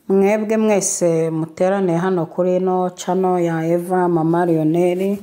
Mwebwe mwese muteraniye hano kuri ino channel ya Eva Mama Lionel,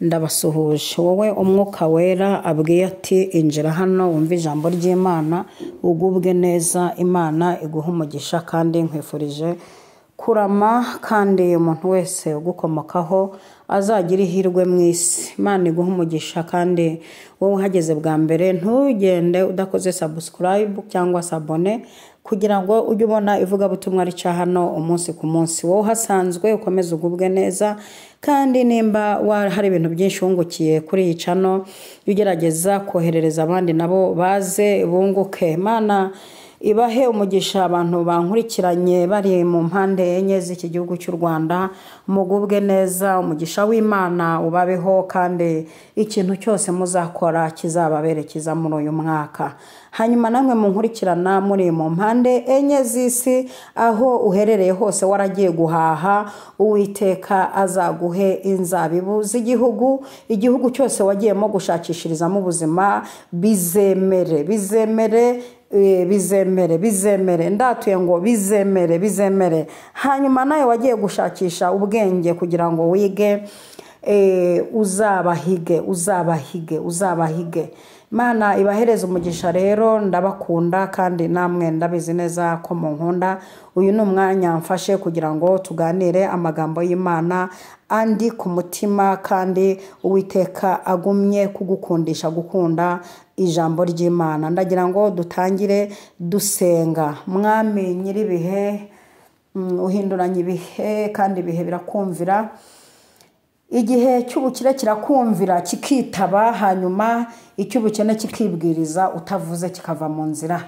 ndabasuhuje. Wowe Umwuka Wera abwiye ati injira hano wumve ijambo ry'Imana, ugubwe neza, Imana iguhe umugisha, kandi nkwifurije kurama, kandi umuntu wese ugukomokaho azagira ihirwe mu isi. Imana iguhe umugisha, kandi wowe uhageze bwa mbere ntugende udakoze subscribe cyangwa s'abonner, kugira ngo ujye ubona ivugabutumwa rica hano umunsi ku munsi. Wowe uhasanzwe ukomeze ugubwe neza, kandi nimba hari ibintu byinshi wungukiye kuri iyi channel, jya ugerageza koherereza abandi nabo baze bunguke. Imana ibahe umugisha abantu bankurikiranye bari mu mpande enye z'iki gihugu cy'u Rwanda, mugubwe neza, umugisha w'Imana ubabeho, kandi ikintu cyose muzakora kizababerekeza muri uyu mwaka. Hanyuma namwe munkurikirana muri mu mpande enye z'isi, aho uherereye hose waragiye guhaha, Uwiteka azaguhe inzabibu z'igihugu. Igihugu cyose wagiyemo gushakishirizamo ubuzima bizemere, bizemere, bizemere, bizemere. Ndatuye ngo bizemere, bizemere. Hanyuma nawe wagiye gushakisha ubwenge kugira ngo wige, uzabahige, uzabahige, uzabahige. Imana ibahereze umugisha. Rero ndabakunda, kandi namwe ndabizi neza ko munkunda. Uyu ni umwanya mfashe kugira ngo tuganire amagambo y'Imana andi ku mutima, kandi Uwiteka agumye kugukundisha gukunda ijambo ry'Imana. Ndagira ngo dutangire dusenga. Mwami nyir'ibihe, uhinduranya ibihe, kandi ibihe birakumvira. Igihe cy'ubukire kirakumvira kikitaba, hanyuma icy'ubukene kikibwiriza utavuze kikava mu nzira.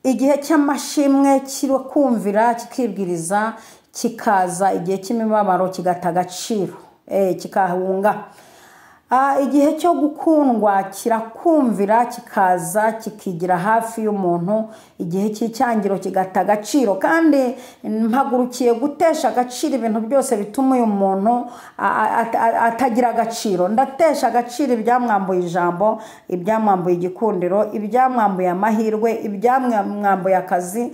Igihe cy'amashimwe kirakumvira kikibwiriza kikaza, igihe cy'imibabaro kigata agaciro, kikahunga. Igihe cyo gukundwa kirakumvira kikaza kikigira hafi y'umuntu, igihe cy'icyangiro kigata agaciro. Kandi mpagurukiye gutesha agaciro ibintu byose bituma uyu muntu atagira agaciro. Ndatesha agaciro ibyamwambuye ijambo, ibyamwambuye igikundiro, ibyamwambuye amahirwe, ibyamwambuye akazi,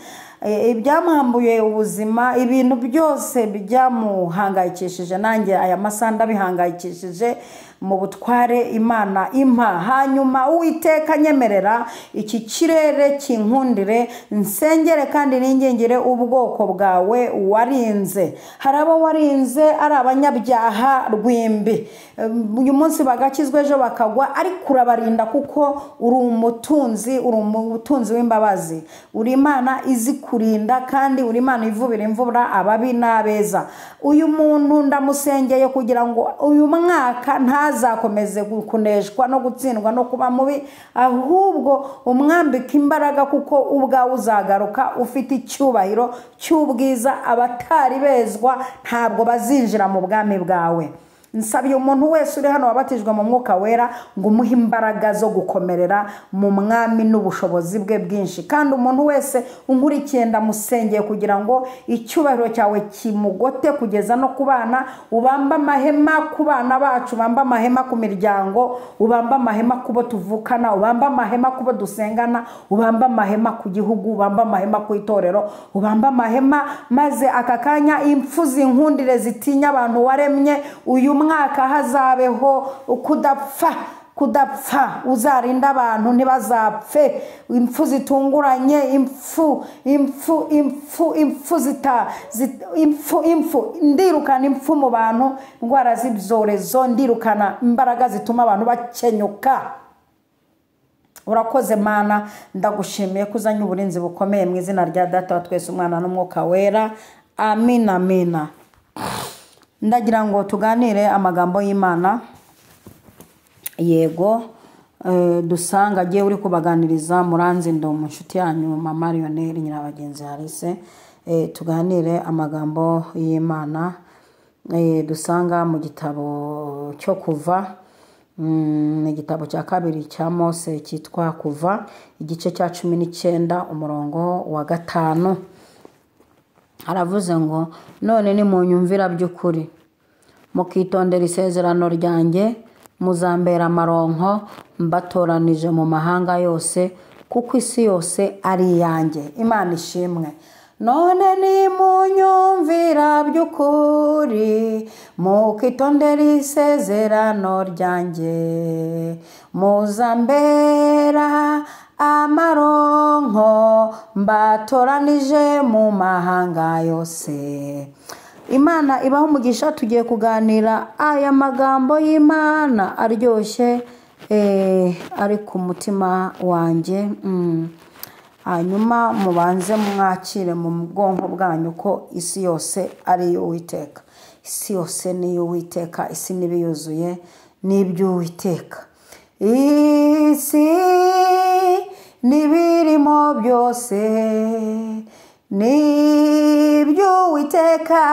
ibyamwambuye ubuzima, ibintu byose byamuhangayikishije. Nanjye aya masaha ndabihangayikishije mu butware Imana impa. Hanyuma Uwiteka nyemerera iki kirere kinkundire, nsengere kandi ningingire ubwoko bwawe warinze. Hari abo warinze ari abanyabyaha rwimbi, uyu munsi bagakizwa ejo bakagwa, ariko urabarinda kuko uri umutunzi, uri umutunzi w'imbabazi, uri Imana izi kurinda, kandi uri Imana ivubira imvura ababi n'abeza. Uyu muntu ndamusengeye kugira ngo uyu mwaka ntazakomeze kuneshwa no gutsindwa no kuba mubi, ahubwo umwambike imbaraga, kuko ubwawe uzagaruka ufite icyubahiro cy'ubwiza. Abatari bezwa ntabwo bazinjira mu bwami bwawe. Nsabiye umuntu wese uri hano wabatijwe mu Mwuka Wera ngo umuhe imbaraga zo gukomerera mu mwami n'ubushobozi bwe bwinshi. Kandi umuntu wese unkurikiye ndamusengeye kugira ngo icyubahiro cyawe kimugote kugeza no ku bana. Ubambe amahema ku bana bacu, ubambe amahema ku miryango, ubambe amahema ku bo tuvukana, ubambe amahema ku bo dusengana, ubambe amahema ku gihugu, ubambe amahema ku itorero, ubambe amahema, maze aka kanya impfu zinkundire zitinya abantu waremye. Uyu mwaka hazabeho kudapfa, kudapfa. Uzarinda abantu ntibazapfe, impfu zitunguranye, impfu, impfu, impfu, impfu zita, impfu, impfu. Ndirukana impfu mu bantu, indwara z'ibyorezo, ndirukana imbaraga zituma abantu bakenyuka. Urakoze Mana, ndagushimiye ko uzanye uburinzi bukomeye mu izina rya Data wa twese, Umwana n'Umwuka Wera. Amina, amina. Ndagira ngo tuganire amagambo y'Imana. Yego, dusanga agiye uri kubaganiriza muranzi ndo mu nshuti yanyu Mama Lionel Nyirabagenzi Alice. Tuganire amagambo y'Imana, dusanga mu gitabo cyo Kuva, igitabo cya kabiri cya Mose cyitwa Kuva, igice cya 19 umurongo wa 5. Haravuze ngo none nimunyumvira by'ukuri, mukitondera isezerano ryanjye, muzambera amaronko mbatoranije mu mahanga yose, kuko isi yose ari iyanjye. Imana ishimwe. None nimunyumvira by'ukuri, mukitondera isezerano ryanjye, muzambera amaronko mbatoranije mu mahanga yose. Imana ibaho umugisha. Tugiye kuganira aya magambo y'Imana aryoshye, ari ku mutima wanjye. Hanyuma mubanze mwakire mu bwonko bwanyu ko isi yose ari iy'Uwiteka. Isi yose ni iy'Uwiteka, isi n'ibiyuzuye ni iby'Uwiteka. Isi n'ibirimo byose ni iby'Uwiteka.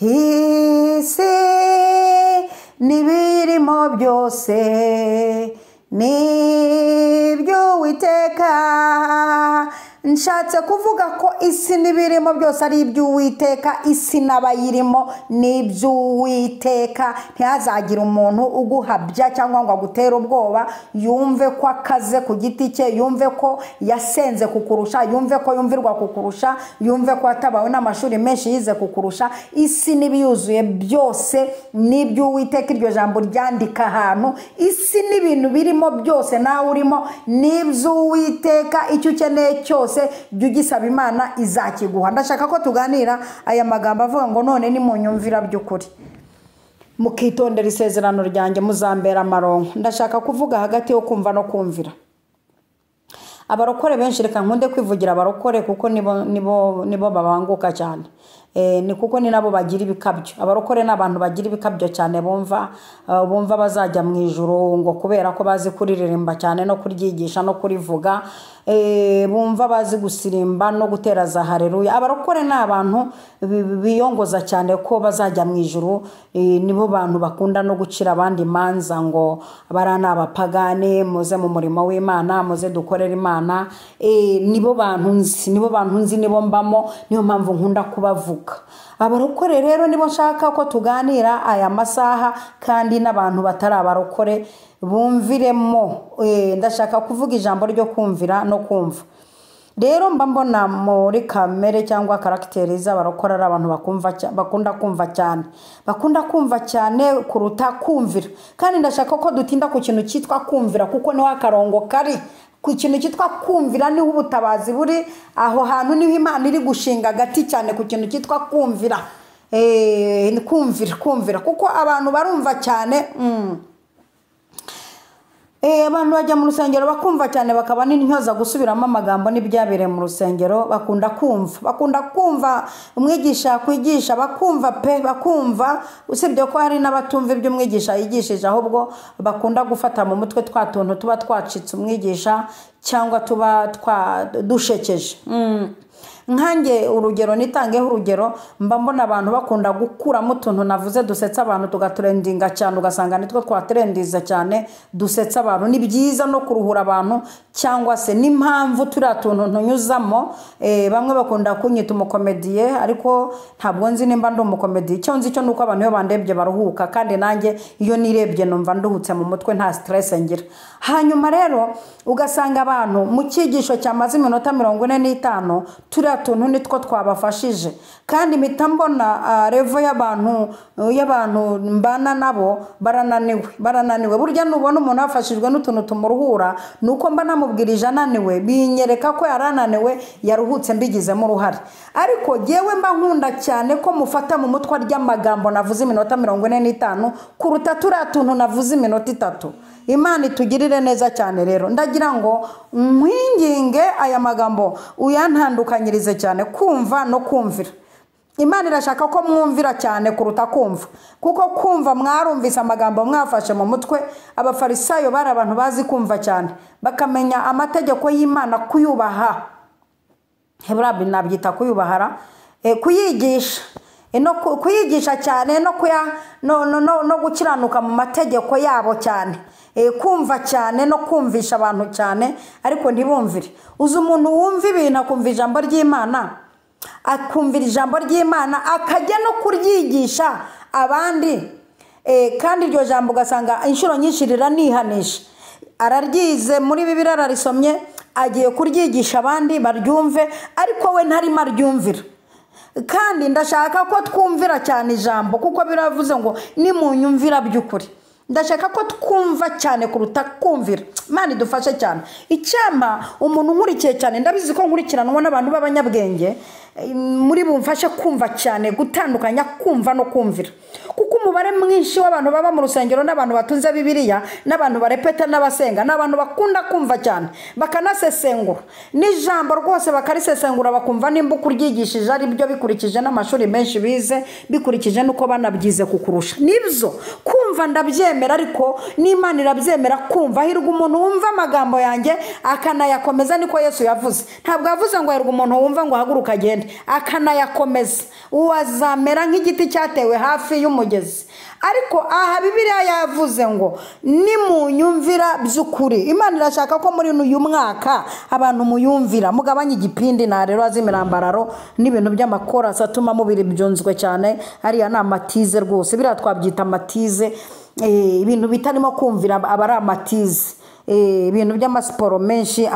Isi n'ibirimo byose ni iby'Uwiteka. Nshatse kuvuga ko isi n'ibirimo byose ari iby'Uwiteka, isi n'abayirimo ni iby'Uwiteka. Ntihazagire umuntu uguhabya cyangwa ngo agutere ubwoba, yumve ko akaze ku giti cye, yumve ko yasenze kukurusha, yumve ko yumvirwa kukurusha, yumve ko atabawe n'amashuri menshi yize kukurusha. Isi n'ibiyuzuye byose ni iby'Uwiteka. Iryo jambo ryandika ahantu, isi n'ibintu birimo byose nawe urimo ni iby'Uwiteka. Icyo ukeneye cyose jya ugisaba Imana izakiguha. Ndashaka ko tuganira aya magambo avuga ngo none nimunyumvira by'ukuri, mukitondera isezerano ryanjye, muzambera amaronko. Ndashaka kuvuga hagati yo kumva no kumvira. Abarokore benshi, reka nkunde kwivugira abarokore kuko nibo babanguka cyane. Ni kuko ni nabo bagira ibikabyo. Abarokore ni abantu bagira ibikabyo cyane, bumva bazajya mu ijuru ngo kubera ko bazi kuririmba cyane no kuryigisha no kurivuga, bumva bazi gusirimba no gutera za haleluya. Abarokore ni abantu biyongoza cyane ko bazajya mu ijuru. Nibo bantu bakunda no gucira abandi imanza ngo bara ni abapagani, muze mu murimo w'Imana, muze dukorere Imana. Nibo bantu nzi, nibo bantu nzi, nibo mbamo, niyo mpamvu nkunda kubavuga. Abarokore rero nibo nshaka ko tuganira aya masaha, kandi n'abantu batari abarokore bumviremo. Ndashaka kuvuga ijambo ryo kumvira no kumva. Rero mba mbona muri kamere cyangwa karagiteri z'abarokore ari abantu bakunda kumva cyane, bakunda kumva cyane kuruta kumvira. Kandi ndashaka ko dutinda ku kintu cyitwa kumvira, kuko niho akarongo kari. Ku kintu cyitwa kumvira niho ubutabazi buri, aho hantu niho Imana iri gushinga agati cyane, ku kintu cyitwa kumvira. Kumvira, kuko abantu barumva cyane. Abantu bajya mu rusengero bakumva cyane, bakaba n'intyoza gusubiramo amagambo n'ibyabereye mu rusengero. Bakunda kumva umwigisha kwigisha, bakumva pe, bakumva, usibye ko hari n'abatumva ibyo umwigisha yigishije, ahubwo bakunda gufata mu mutwe twa tuntu tuba twacitse umwigisha cyangwa tuba dushekeje. Nkanjye urugero nitangeho urugero, mba mbona abantu bakunda gukuramo utuntu navuze dusetsa abantu, tugatrendinga cyane, ugasanga nitwo twatrendiza cyane dusetsa abantu. Ni byiza no kuruhura abantu, cyangwa se n'impamvu turiya tuntu ntunyuzamo. Bamwe bakunda kunyita umukomediye, ariko ntabwo nzi nimba ndi umukomediye. Icyo nzi cyo nuko abantu iyo bandebye baruhuka, kandi nanjye iyo nirebye numva nduhutse mu mutwe, nta stress ngira. Hanyuma rero ugasanga abantu mu cyigisho cyamaze iminota 45 turiya tuntu nitwo twabafashije. Kandi mpita mbona revo y'abantu mbana nabo barananiwe. Burya nubona umuntu afashijwe n'utuntu tumuruhura, nuko mba namubwirije ananiwe, binyereka ko yarananiwe, yaruhutse, mbigizemo uruhare. Ariko jyewe mba nkunda cyane ko mufata mu mutwe ry'amagambo navuze iminota 45 kuruta turiya tuntu navuze iminota 3. Imana itugirire neza cyane. Rero ndagira ngo nkwinginge aya magambo uyantandukanyirize cyane, kumva no kumvira. Imana irashaka ko mwumvira cyane kuruta kumva, kuko kumva mwarumvise amagambo mwafashe mu mutwe. Abafarisayo bari abantu bazi kumva cyane, bakamenya amategeko y'Imana, kuyubaha. Heburabi nabyita kuyubahara, kuyigisha, no kuyigisha cyane, no gukiranuka mu mategeko yabo cyane, kumva cyane no kumvisha abantu cyane, ariko ntibumvire. Uzi umuntu wumva ibintu akumva ijambo ry'Imana, akumvira ijambo ry'Imana akajya no kuryigisha abandi, kandi iryo jambo ugasanga inshuro nyinshi riranihanisha. Araryize muri Bibiliya, ararisomye, agiye kuryigisha abandi baryumve, ariko we ntarimo aryumvira. Kandi ndashaka ko twumvira cyane ijambo, kuko biravuze ngo nimunyumvira by'ukuri. Ndashaka ko twumva cyane kuruta kumvira. Imana idufashe cyane. Icyampa umuntu nkurikiye cyane, ndabizi ko nkurikiranwa n'abantu b'abanyabwenge, muri bumfashe kumva cyane, gutandukanya kumva no kumvira. Kuko umubare mwinshi w'abantu baba mu rusengero n'abantu batunze Bibiliya n'abantu barepeta n'abasenga n'abantu bakunda kumva cyane, bakanasesengura n'ijambo rwose, bakarisesengura bakumva nimba ukuryigishije ari byo, bikurikije n'amashuri menshi bize, bikurikije n'uko banabyize kukurusha. Nibyo kumva ndabyemera, ariko n'Imana irabyemera kumva. Hirwa umuntu wumva amagambo yanjye akanayakomeza, niko Yesu yavuze. Ntabwo yavuze ngo hirwa umuntu wumva ngo ahaguruke agende, akanayakomeza. Uwazamera nk'igiti cyatewe hafi y'umugezi. Ariko aha Bibiliya yavuze ngo nimunyumvira by'ukuri. Imana irashaka ko muri uyu mwaka abantu muyumvira, mugabanye igipindi na rero azimirambararo n'ibintu by'amakorasi atuma mubiri byunzwe cyane. Ariya ni amatize rwose, biriya twabyita amatize. Ibintu bitarimo kumvira aba ari amatize. Ibintu by'amasiporo menshi,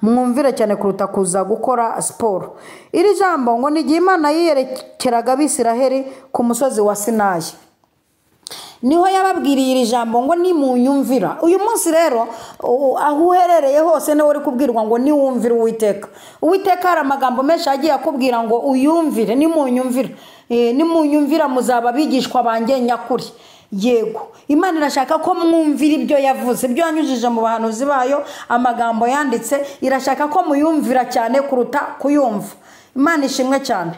mwumvire cyane kuruta kuza gukora siporo. Iri jambo ngo ni igihe Imana yiyerekeraga Abisiraheli ku musozi wa Sinayi, niho yababwiriye iri jambo ngo nimunyumvira. Uyu munsi rero aho uherereye hose niwe uri kubwirwa ngo niwumvire Uwiteka. Uwiteka hari amagambo menshi agiye akubwira ngo uyumvire, nimunyumvira. Nimunyumvira muzaba abigishwa banjye nyakuri. Yego, Imana irashaka ko mwumvira ibyo yavuze, ibyo yanyujije mu bahanuzi bayo, amagambo yanditse, irashaka ko muyumvira cyane kuruta kuyumva. Imana ishimwe cyane.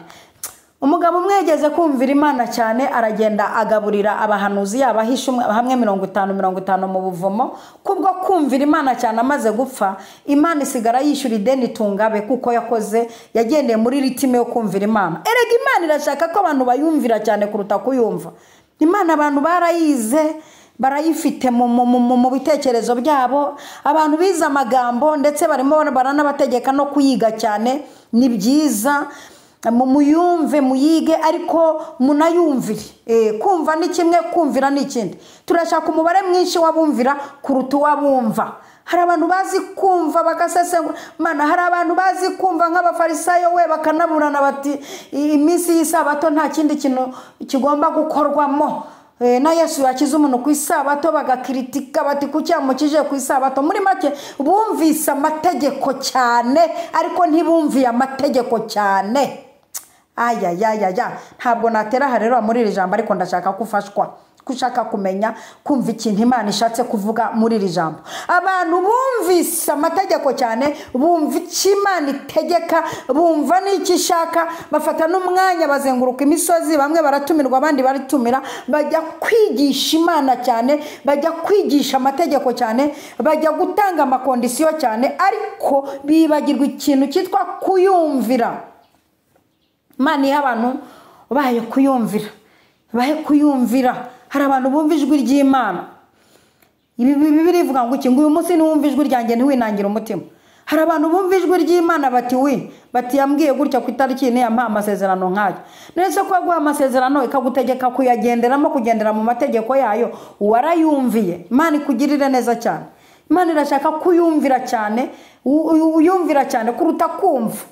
Umugabo umwe yageze kumvira Imana cyane, aragenda agaburira abahanuzi yabahishe hamwe 50 mu buvumo. Kubwo kumvira Imana cyane, amaze gupfa, Imana isigara yishyura ideni tungabe, kuko yakoze, yagendeye muri ritime yo kumvira Imana. Erega Imana irashaka ko abantu bayumvira cyane kuruta kuyumva. Imana abantu barayize, barayifite mu bitekerezo byabo, abantu bize amagambo ndetse barimo baranabategeka no kuyiga cyane. Ni byiza muyumve, muyige, ariko munayumvire. Kumva ni kimwe, kumvira ni ikindi. Turashaka umubare mwinshi w'abumvira kuruta uw'abumva. Hari abantu bazi kumva bagasesengura. Mana, hari abantu bazi kumva nk'abafarisayo we, bakanaburana bati iminsi y'isabato nta kindi kintu kigomba gukorwamo. Na Yesu yakiza umuntu ku isabato, bagakritika bati kuki yamukije ku isabato. Muri make bumvise amategeko cyane, ariko ntibumviye amategeko cyane. Ayayayaya, ntabwo natera aha rero muri iri jambo, ariko ndashaka kufashwa, kushaka kumenya kumva ikintu Imana ishatse kuvuga muri iri jambo. Abantu bumvise amategeko cyane, bumva icyo Imana itegeka, bumva n'icyo ishaka, bafata n'umwanya bazenguruka imisozi, bamwe baratumirwa abandi baritumira, bajya kwigisha Imana cyane, bajya kwigisha amategeko cyane, bajya gutanga amakondisiyo cyane, ariko bibagirwa ikintu cyitwa kuyumvira. Imana iha abantu bayo kuyumvira, bahe kuyumvira. Hari abantu bumva ijwi ry'Imana. Ibi Bibiliya ivuga ngo iki? Ngo uyu munsi niwumva ijwi ryanjye ntiwinangire umutima. Hari abantu bumva ijwi ry'Imana bati we, bati yambwiye gutya ku itariki ni yampa amasezerano nkayo. Nese ko yaguha amasezerano ikagutegeka kuyagenderamo, kugendera mu mategeko yayo, warayumviye. Imana ikugirire neza cyane. Imana irashaka kuyumvira cyane, uyumvira cyane kuruta kumva.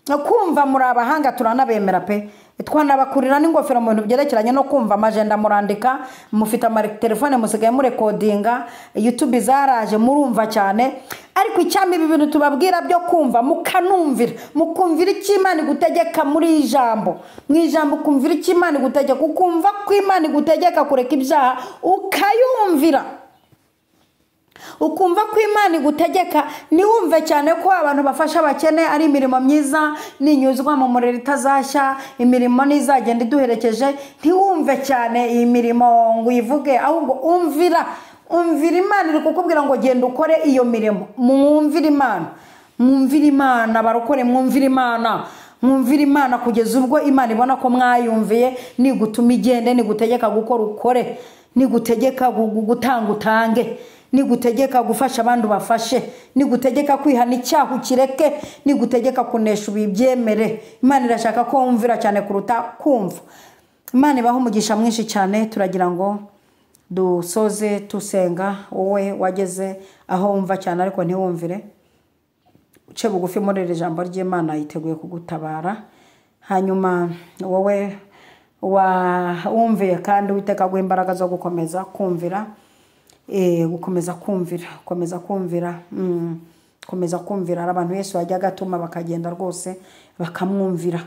Kumva muri abahanga turanabemera pe. Twanabakurira n'ingofero mu bintu byerekeranye no kumva. Amajenda murandika, mufite amatelefone musigaye murekodinga, YouTube zaraje murumva cyane. Ariko icyampa ibi bintu tubabwira byo kumva mukanumvira, mukumvira icyo Imana igutegeka muri ijambo. Mu ijambo ukumvira icyo Imana igutegeka, ukumva ko Imana igutegeka kureka ibyaha ukayumvira. Ukumva ko Imana igutegeka, niwumve cyane ko abantu bafasha abakene ari imirimo myiza, ninyuzwa mu muriro itazashya, imirimo nizagenda iduherekeje. Ntiwumve cyane iyi mirimo ngo uyivuge, ahubwo umvira, umvira Imana iri kukubwira ngo genda ukore iyo mirimo. Mwumvire Imana, mwumvire Imana, barokore mwumvire Imana, mwumvire Imana kugeza ubwo Imana ibona ko mwayumviye. Nigutuma igende, nigutegeka gukora ukore, nigutegeka gutanga utange, nigutegeka gufasha abandi ubafashe, nigutegeka kwihana icyaha ukireke, nigutegeka kunesha ubibyemere. Imana irashaka ko wumvira cyane kuruta kumva. Imana ibahe umugisha mwinshi cyane. Turagira ngo dusoze tusenga. Wowe wageze aho wumva cyane ariko ntiwumvire, Uce bugufi muri iri jambo ry'Imana, yiteguye kugutabara. Hanyuma wowe wumviye kandi Uwiteka aguha imbaraga zo gukomeza kumvira, gukomeza kumvira, gukomeza kumvira, gukomeza kumvira. Hari abantu Yesu yajyaga atuma bakagenda rwose bakamwumvira,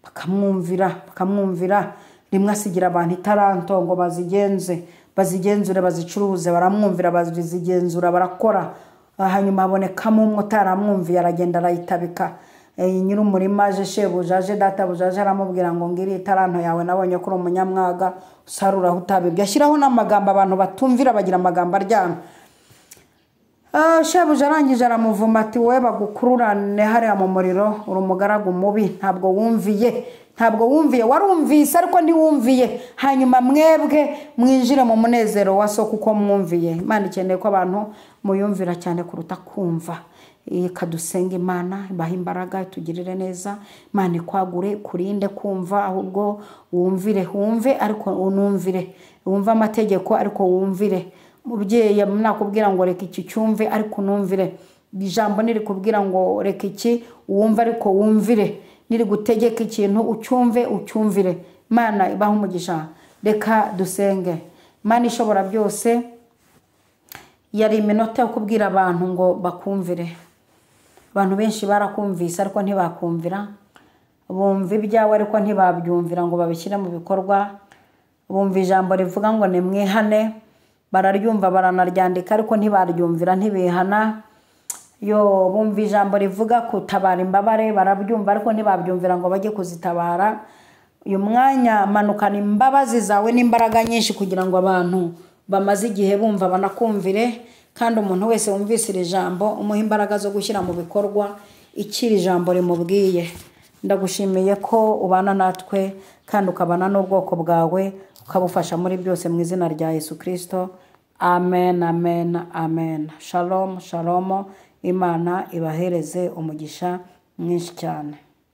bakamwumvira, bakamwumvira. Rimwe asigira abantu itaranto ngo bazigenze, bazigenzure, bazicuruze, baramwumvira, bazigenzura, barakora. Hanyuma habonekamo umwe utaramwumviye, aragenda arayitabika. Nyir'umurima aje, shebuja aje, databuja aje, aramubwira ngo ngiri itaranto yawe, nabonye ko uri umunyamwaga, usarura aho utabibye. Ashyiraho n'amagambo abantu batumvira, bagira amagambo aryana. Shebuja arangije aramuvuma ati wowe bagukururane hariya mu muriro, uri umugaragu mubi, ntabwo wumviye, ntabwo wumviye, warumvise ariko ntiwumviye. Hanyuma mwebwe mwinjire mu munezero wa so kuko mwumviye. Imana ikeneye ko abantu muyumvira cyane kuruta kumva. Ikadusenga Imana ibahe imbaraga, itugirire neza. Imana ikwagure, kurinde kumva, ahubwo wumvire, wumve ariko unumvire, wumve amategeko ariko wumvire. Mubyeyi nakubwira ngo reka iki cyumve ariko unumvire. Ijambo nirikubwira ngo reka iki wumve ariko wumvire, nirigutegeka ikintu ucyumve ucyumvire. Imana ibahe umugisha. Reka dusenge. Imana ishobora byose, yari iminota yo kubwira abantu ngo bakumvire. Abantu benshi barakumvise ariko ntibakumvira, bumva ibyawe ariko ntibabyumvira ngo babishyire mu bikorwa. Bumva ijambo rivuga ngo nimwihane, bararyumva baranaryandika ariko ntibaryumvira, ntibihana. Yo bumva ijambo rivuga kutabara imbabare, barabyumva ariko ntibabyumvira ngo bajye kuzitabara. Uyu mwanya manukana imbabazi zawe n'imbaraga nyinshi kugira ngo abantu bamaze igihe bumva banakumvire, kandi umuntu wese wumvise iri jambo umuhe imbaraga zo gushyira mu bikorwa icyo iri jambo rimubwiye. Ndagushimiye ko ubana natwe kandi ukabana n'ubwoko bwawe, ukabufasha muri byose mu izina rya Yesu Kristo. Amen, amen, amen. Shalom, shalom. Imana ibahereze umugisha mwinshi cyane.